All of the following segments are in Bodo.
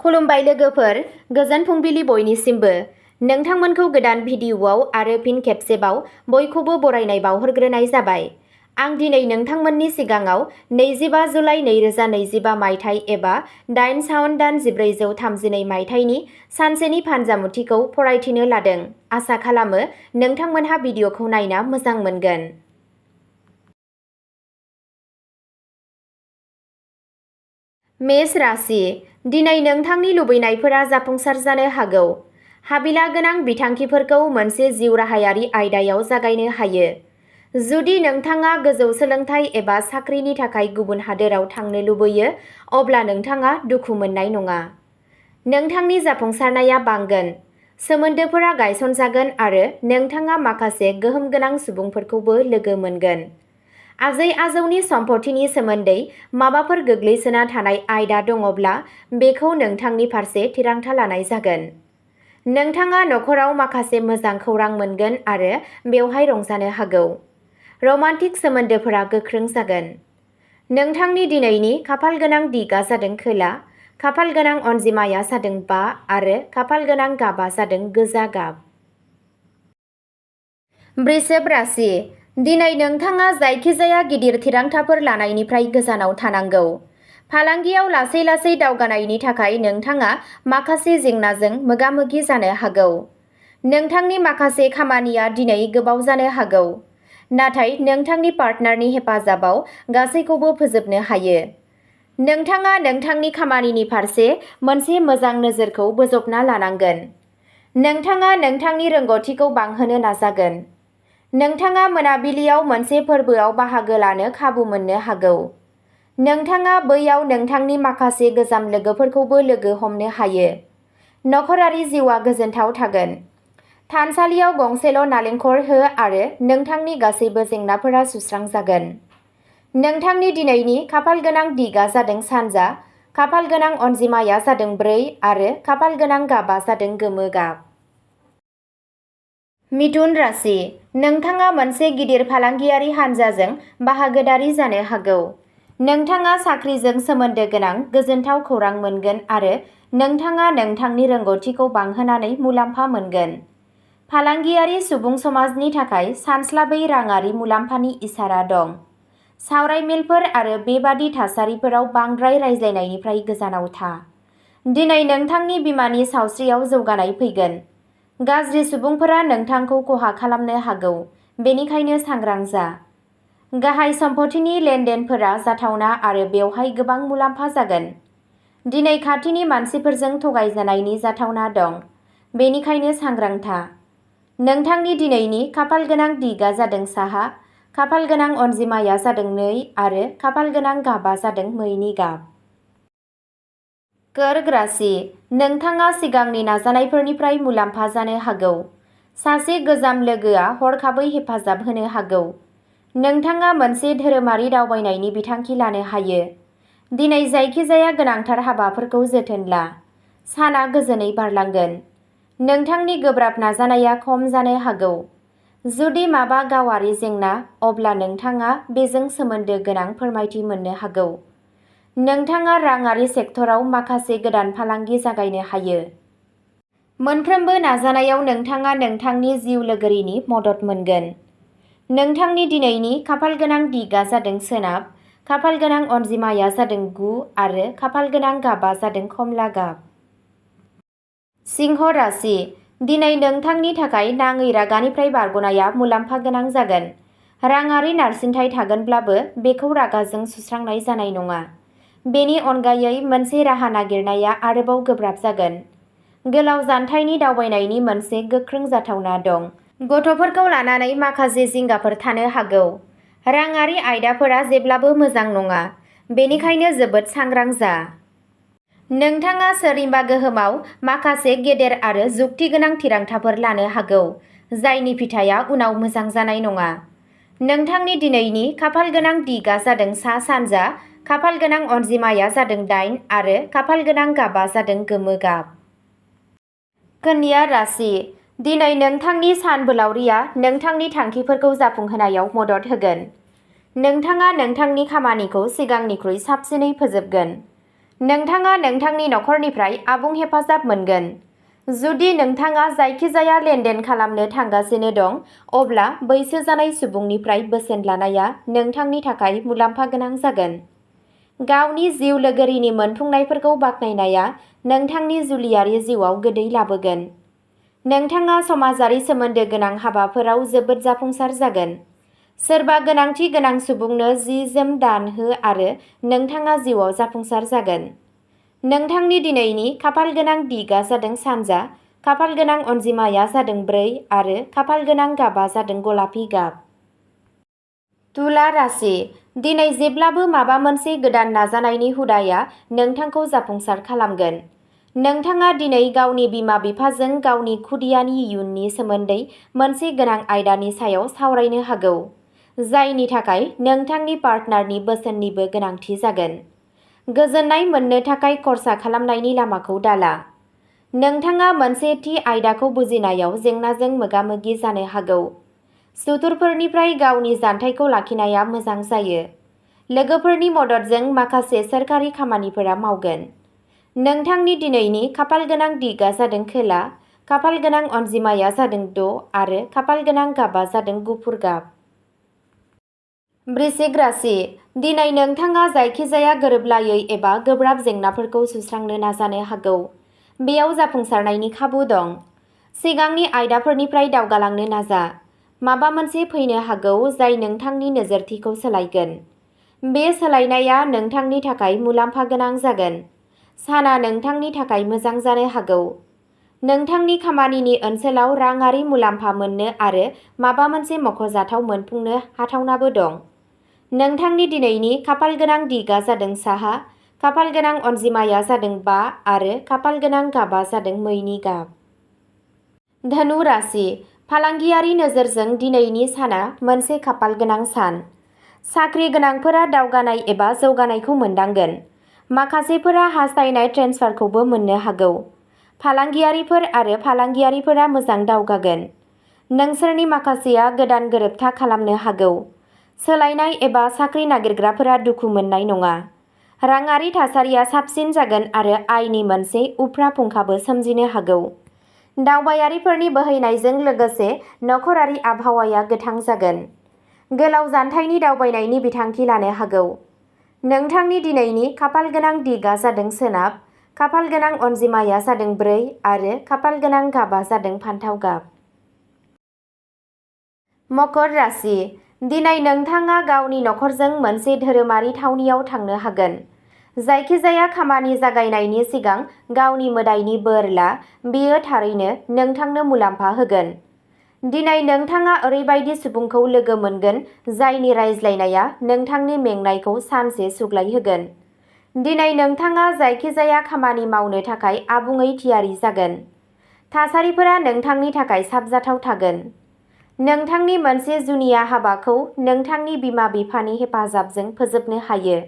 खुलुमबाय लोगोफोर, गोजोन फुंबिलि बयनिसिमबो। नोंथांमोनखौ गोदान भिडिअ'आव आरो फिन खेबसेबाव बयखौबो बरायनाय बावहरग्रोनाय जाबाय। आं दिनै नोंथांमोननि सिगाङाव 25 जुलाइ 2025 मायथाइ एबा 8 सावन दान 1432 मायथाइनि सानसेनि फानजामुथिखौ फरायथिनो लादों। आसा खालामो नोंथांमोनहा भिडिअ'खौ नायना मोजां मोनगोन। मेष राशि, दिनै नोंथांनि लुबैनायफोरा जाफुंसार जानो हागौ। हाबिला गोनां बिथांखिफोरखौ मोनसे जिउ राहायारि आयदायाव जागायनो हायो। जुदि नोंथाङा गोजौ सोलोंथाइ एबा साख्रिनि थाखाय गुबुन हादोराव थांनो लुबैयो, अब्ला नोंथाङा दुखु मोननाय नङा। नोंथांनि जाफुंसारनाया बांगोन, सोमोन्दोफोरा गायसनजागोन आरो नोंथाङा माखासे गोहोम गोनां सुबुंफोरखौबो लोगो मोनगोन। आजै-आजौनि सम्पथिनि सोमोन्दै माबाफोर गोग्लैसोना थानाय आयदा दङब्ला बेखौ नोंथांनि फारसे थिरांथा लानाय जागोन। नोंथाङा नखराव माखासे मोजां खौरां मोनगोन आरो बेवहाय रंजानो हागौ। रमान्टिक सोमोन्दोफोरा गोख्रों जागोन। नोंथांनि दिनैनि खाफाल गोनां दिगआ जादों खोला, खाफाल गोनां अनजिमाया जादों 5 आरो खाफाल गोनां गाबआ जादों गोजा गाब। वृषभ राशि, दिनै नोंथाङा जायखिजाया गिदिर थिरांथाफोर लानायनिफ्राय गोजानाव थानांगौ। फालांगियाव लासै-लासै दावगानायनि थाखाय नोंथाङा माखासे जेंनाजों मोगा-मोगि जानो हागौ। नोंथांनि माखासे खामानिया दिनै गोबाव जानो हागौ, नाथाय नोंथांनि पार्टनारनि हेफाजाबाव गासैखौबो फोजोबनो हायो। नोंथाङा नोंथांनि खामानिनि फारसे मोनसे मोजां नोजोरखौ बोजबना लानांगोन। नोंथाङा नोंथांनि रोंग'थिखौ बांहोनो नाजागोन। नोंथाङा मोनाबिलियाव मोनसे फोरबोआव बाहागो लानो खाबु मोननो हागौ। नोंथाङा बैयाव नोंथांनि माखासे गोजाम लोगोफोरखौबो लोगो हमनो हायो। नखरारि जिउआ गोजोनथाव थागोन। थानसालियाव गंसेल' नालेंखर हो आरो नोंथांनि गासैबो जेंनाफोरा सुस्रांजागोन। नोंथांनि दिनैनि खाफाल गोनां दिगआ जादों सानजा, खाफाल गोनां अनजिमाया जादों 4 आरो खाफाल गोनां गाबआ जादों गोमो गाब। मिथुन राशि, नोंथाङा मोनसे गिदिर फालांगियारि हानजाजों बाहागोदारि जानो हागौ। नोंथाङा साख्रिजों सोमोन्दो गोनां गोजोनथाव खौरां मोनगोन आरो नोंथाङा नोंथांनि रोंग'थिखौ बांहोनानै मुलाम्फा मोनगोन। फालांगियारि सुबुं समाजनि थाखाय सानस्लाबै राङारि मुलाम्फानि इसारा दं। सावरायमेलफोर आरो बेबादि थासारिफोराव बांद्राय रायज्लायनायनिफ्राय गोजानाव था। दिनै नोंथांनि बिमानि सावस्रियाव जौगानाय फैगोन। गाज्रि सुबुंफोरा नोंथांखौ खहा खालामनो हागौ, बेनिखायनो सांग्रां जा। गाहाय सम्पथिनि लेनदेनफोरा जाथावना आरो बेवहाय गोबां मुलाम्फा जागोन। दिनै खाथिनि मानसिफोरजों थगायजानायनि जाथावना दं, बेनिखायनो सांग्रां था। नोंथांनि दिनैनि खाफाल गोनां दिगआ जादों साहा, खाफाल गोनां अनजिमाया जादों 2 आरो खाफाल गोनां गाबआ जादों मैनि गाब। कर्क राशि, नोंथाङा सिगांनि नाजानायफोरनिफ्राय मुलाम्फा जानो हागौ। सासे गोजाम लोगोआ हरखाबै हेफाजाब होनो हागौ। नोंथाङा मोनसे धोरोमारि दावबायनायनि बिथांखि लानो हायो। दिनै जायखिजाया गोनांथार हाबाफोरखौ जोथोन ला। साना गोजोनै बारलांगोन। नोंथांनि गोब्राब नाजानाया खम जानो हागौ। जुदि माबा गावारि जेंना, अब्ला नोंथाङा बेजों सोमोन्दो गोनां फोरमायथि मोननो हागौ। नोंथाङा राङारि सेक्टराव माखासे गोदान फालांगि जागायनो हायो। मोनफ्रोमबो नाजानायाव नोंथाङा नोंथांनि जिउ लोगोरिनि मदद मोनगोन। नोंथांनि दिनैनि खाफाल गोनां दिगआ जादों सोनाब, खाफाल गोनां अनजिमाया जादों 9 आरो खाफाल गोनां गाबआ जादों खमला गाब। सिंह राशि, दिनै नोंथांनि थाखाय नाङै रागानिफ्राय बारग'नाया मुलाम्फा गोनां जागोन। राङारि नारसिनथाय थागोनब्लाबो बेखौ रागाजों सुस्रांनाय जानाय नङा। बेनि अनगायै मोनसे राहा नागिरनाया आरोबाव गोब्राब जागोन। गोलाव जानथायनि दावबायनायनि मोनसे गोख्रों जाथावना दं। गथ'फोरखौ लानानै माखासे जिंगाफोर थानो हागौ। राङारि आयदाफोरा जेब्लाबो मोजां नङा, बेनिखायनो जोबोद सांग्रां जा। नोंथाङा सोरनिबा गोहोमाव माखासे गेदेर आरो जुक्तिगोनां थिरांथाफोर लानो हागौ, जायनि फिथाइया उनाव मोजां जानाय नङा। नोंथांनि दिनैनि खाफाल गोनां दिगआ जादों सा-सानजा, खाफाल गोनां अनजिमाया जादों 8 आरो खाफाल गोनां गाबआ जादों गोमो गाब। कन्या राशि, दिनै नोंथांनि सानबोलावरिया नोंथांनि थांखिफोरखौ जाफुंहोनायाव मदद होगोन। नोंथाङा नोंथांनि खामानिखौ सिगांनिख्रुइ साबसिनै फोजोबगोन। नोंथाङा नोंथांनि नखरनिफ्राय आबुं हेफाजाब मोनगोन। जुदि नोंथाङा जायखिजाया लेनदेन खालामनो थांगासिनो दं, अब्ला बैसो जानाय सुबुंनिफ्राय बोसोन लानाया नोंथांनि थाखाय मुलाम्फा गोनां जागोन। गावनि जिउ लोगोरिनि मोनफुंनायफोरखौ बाख्नायनाया नोंथांनि जुलियारि जिउआव गोदै लाबोगोन। नोंथाङा समाजारि सोमोन्दो गोनां हाबाफोराव जोबोद जाफुंसार जागोन। सोरबा गोनांथि गोनां सुबुंनो जि-जोम दान हो आरो नोंथाङा जिउआव जाफुंसार जागोन। नोंथांनि दिनैनि खाफालगोनां दिगआ जादों सानजा, खाफालगोनां अनजिमाया जादों 4 आरो खाफालगोनां गाबआ जादों गलापि गाब। तुला राशि, दिनै जेब्लाबो माबा मोनसे गोदान नाजानायनि हुदाया नोंथांखौ जाफुंसार खालामगोन। नोंथाङा दिनै गावनि बिमा-बिफाजों गावनि खुदियानि इयुननि सोमोन्दै मोनसे गोनां आयदानि सायाव सावरायनो हागौ, जायनि थाखाय नोंथांनि पार्टनारनि बोसोननिबो गोनांथि जागोन। गोजोननाय मोननो थाखाय खर्सा खालामनायनि लामाखौ दाला। नोंथाङा मोनसे थि आयदाखौ बुजिनायाव जेंनाजों मोगा-मोगि जानो हागौ। सुथुरफोरनिफ्राय गावनि जानथायखौ लाखिनाया मोजां जायो। लोगोफोरनि मददजों माखासे सोरखारि खामानिफोरा मावगोन। नोंथांनि दिनैनि खाफालगोनां दिगआ जादों खोला, खाफालगोनां अनजिमाया जादों 6 आरो खाफालगोनां गाबआ जादों गुफुर गाब। वृश्चिक राशि, दिनै नोंथाङा जायखिजाया गोरोबलायै एबा गोब्राब जेंनाफोरखौ सुस्रांनो नाजानो हागौ। बेयाव जाफुंसारनायनि खाबु दं। सिगांनि आयदाफोरनिफ्राय दावगालांनो नाजा। माबा मोनसे फैनो हागौ जाय नोंथांनि नोजोरथिखौ सोलायगोन। बे सोलायनाया नोंथांनि थाखाय मुलाम्फा गोनां जागोन। साना नोंथांनि थाखाय मोजां जानो हागौ। नोंथांनि खामानिनि ओनसोलाव राङारि मुलाम्फा मोननो आरो माबा मोनसे मख'जाथाव मोनफुंनो हाथावनाबो दं। नोंथांनि दिनैनि खाफालगोनां दिगआ जादों साहा, खाफालगोनां अनजिमाया जादों 5 आरो खाफालगोनां गाबआ जादों मैनि गाब। धनु राशि, फालांगियारि नोजोरजों दिनैनि साना मोनसे खाफालगोनां सान। साख्रि गोनांफोरा दावगानाय एबा जौगानायखौ मोनदांगोन। माखासेफोरा हास्थायनाय ट्रेन्सफारखौबो मोननो हागौ। फालांगियारिफोर आरो फालांगियारिफोरा मोजां दावगागोन। नोंसोरनि माखासेया गोदान गोरोबथा खालामनो हागौ। सोलायनाय एबा साख्रि नागिरग्राफोरा दुखु मोननाय नङा। राङारि थासारिया साबसिन जागोन आरो आयनि मोनसे उफ्रा फुंखाबो सोमजिनो हागौ। दावबायारिफोरनि बोहैनायजों लोगोसे नखरारि आबहावाया गोथां जागोन। गोलाव जानथायनि दावबायनायनि बिथांखि लानो हागौ। नोंथांनि दिनैनि खाफालगोनां दिगआ जादों सोनाब, खाफालगोनां अनजिमाया जादों 4 आरो खाफालगोनां गाबआ जादों फान्थाव गाब। मकर राशि, दिनै नोंथाङा गावनि नखरजों मोनसे धोरोमारि थावनियाव थांनो हागोन। जायखिजाया खामानि जागायनायनि सिगां गावनि मोदाइनि बोर ला, बेयो थारैनो नोंथांनो मुलाम्फा होगोन। दिनै नोंथाङा ओरैबायदि सुबुंखौ लोगो मोनगोन जायनि रायज्लायनाया नोंथांनि मेंनायखौ सानसे सुग्लायहोगोन। दिनै नोंथाङा जायखिजाया खामानि मावनो थाखाय आबुङै थियारि जागोन। थासारिफोरा नोंथांनि थाखाय साबजाथाव थागोन। नोंथांनि मोनसे जुनिया हाबाखौ नोंथांनि बिमा-बिफानि हेफाजाबजों फोजोबनो हायो।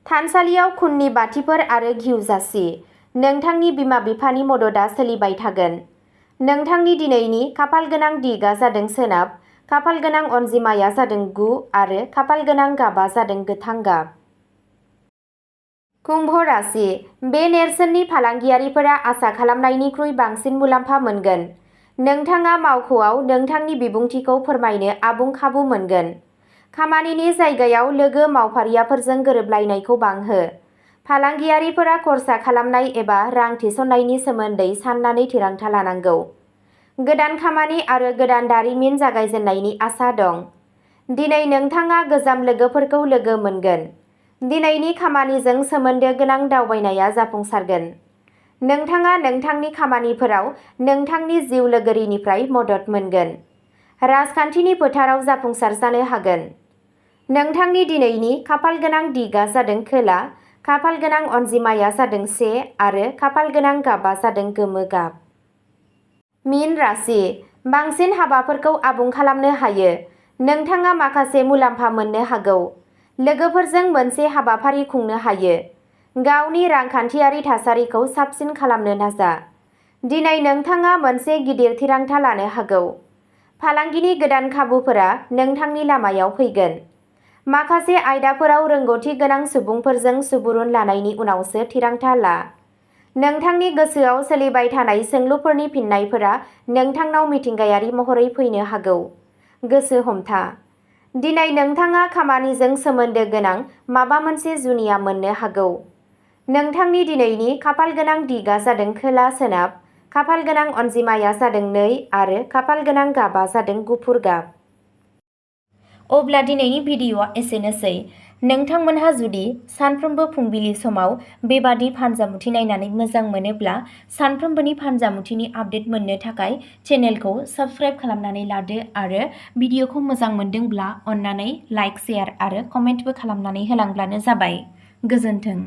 थानसालियाव खुननि बाथिफोर आरो घिउ जासि। नोंथांनि बिमा-बिफानि मददआ सोलिबाय थागोन। नोंथांनि दिनैनि खाफालगोनां दिगआ जादों सोनाब, खाफालगोनां अनजिमाया जादों 9 आरो खाफालगोनां गाबआ जादों गोथां गाब। कुम्भ राशि, बे नेरसोननि फालांगियारिफोरा आसा खालामनायनिख्रुइ बांसिन मुलाम्फा मोनगोन। नोंथाङा मावख'आव नोंथांनि बिबुंथिखौ फोरमायनो आबुं खाबु मोनगोन। खामानिनि जायगायाव लोगो मावफारियाफोरजों गोरोबलायनायखौ बांहो। फालांगियारिफोरा खर्सा खालामनाय एबा रां थिसननायनि सोमोन्दै साननानै थिरांथा लानांगौ। गोदान खामानि आरो गोदान दारिमिन जागायजेननायनि आसा दं। दिनै नोंथाङा गोजाम लोगोफोरखौ लोगो मोनगोन। दिनैनि खामानिजों सोमोन्दो गोनां दावबायनाया जाफुंसारगोन। नोंथाङा नोंथांनि खामानिफोराव नोंथांनि जिउ लोगोरिनिफ्राय मदद मोनगोन। राजखान्थिनि फोथाराव जाफुंसार जानो हागोन। नोंथांनि दिनैनि खाफालगोनां दिगआ जादों खोला, खाफालगोनां अनजिमाया जादों 1 आरो खाफालगोनां गाबआ जादों गोमो गाब। मीन राशि, बांसिन हाबाफोरखौ आबुं खालामनो हायो। नोंथाङा माखासे मुलाम्फा मोननो हागौ। लोगोफोरजों मोनसे हाबाफारि खुंनो हायो। गावनि रांखान्थियारि थासारिखौ साबसिन खालामनो नाजा। दिनै नोंथाङा मोनसे गिदिर थिरांथा लानो हागौ। फालांगिनि गोदान खाबुफोरा नोंथांनि लामायाव फैगोन। माखासे आयदाफोराव रोंगौथि गोनां सुबुंफोरजों सुबुरुन लानायनि उनावसो थिरांथा ला। नोंथांनि गोसोआव सोलिबाय थानाय सोंलुफोरनि फिननायफोरा नोंथांनाव मिथिंगायारि महरै फैनो हागौ। गोसो हमथा। दिनै नोंथाङा खामानिजों सोमोन्दो गोनां माबा मोनसे जुनिया मोननो हागौ। नोंथांनि दिनैनि खाफालगोनां दिगा जादों खोला-सोनाब, खाफालगोनां अनजिमाया जादों 2 आरो खाफालगोनां गाबा जादों गुफुर गाब। अब्ला दिनैनि भिडिअ'आ एसेनोसै। नोंथांमोनहा जुदि सानफ्रोमबो फुंबिलि समाव बेबादि फानजामुथि नायनानै मोजां मोनोब्ला सानफ्रोमबोनि फानजामुथिनि आपडेट मोननो थाखाय चेनेलखौ साबस्क्राइब खालामनानै लादो आरो भिडिअ'खौ मोजां मोनदोंब्ला अन्नानै लाइक, शेयार आरो कमेन्टबो खालामनानै होलांब्लानो जाबाय। गोजोन्थों।